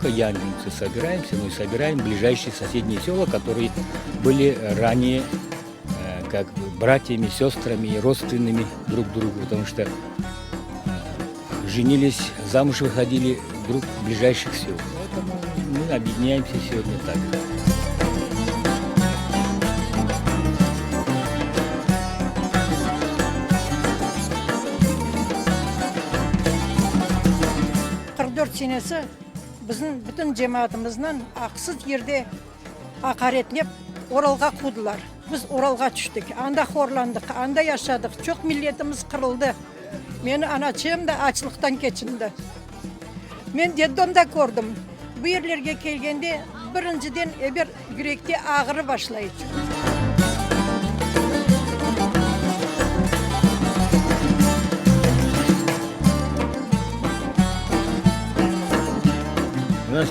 только яндинцы собираемся, но и собираем ближайшие соседние села, которые были ранее как бы братьями, сестрами и родственными друг другу, потому что женились, замуж выходили друг ближайших сел. Поэтому мы объединяемся сегодня так. 44 senesi bizim bütün cemaatımıznı aqsız yerde aqaretlep Oralğa qudılar. Biz Oralğa tüştik, anda horlandıq, anda yaşadıq, çoq milletimiz qırıldı. Meni anaçığım da açlıqtan keçindi. Men detdomda kördim. Bu yerlerge kelgende, birinciden eber yürekte ağrı başlay. У нас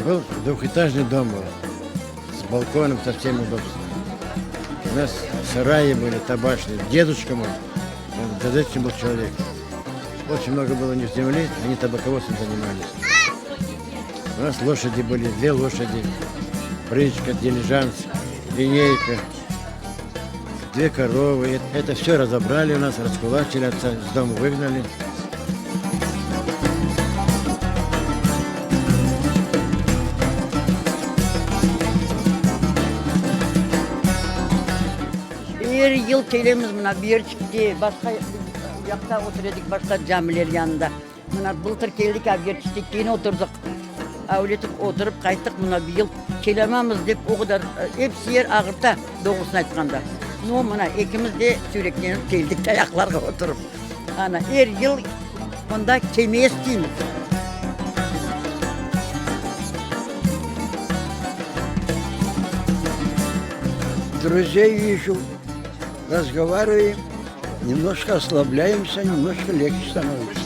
был двухэтажный дом был, с балконом, со всеми удобствами. У нас сараи были табачные. Дедушка мой, он зажиточный был человек. Очень много было у них земли, они табаководством занимались. У нас лошади были, две лошади, бричка, дилижанс, линейка, две коровы. Это все разобрали у нас, раскулачили, отца из дома выгнали. Er yıl kelemiz mına Berçikte, başqa yaqta otura edik, başqa camiler yanında. Mına bıltır keldik Aqberçikte, kene oturdıq. Avletip oturıp qayttıq, mına bıyıl kelememiz dep o qadar episi yer ağırta, doğrusını aytqanda. No, mına ekimiz de süyreklenip keldik tayaqlarğa oturıp. Ana, er yıl mında kelmege isteymiz. Druzey vijу, razgovarivayem, nemnojko oslablyayemsâ, nemnojko legçe stanovitsâ.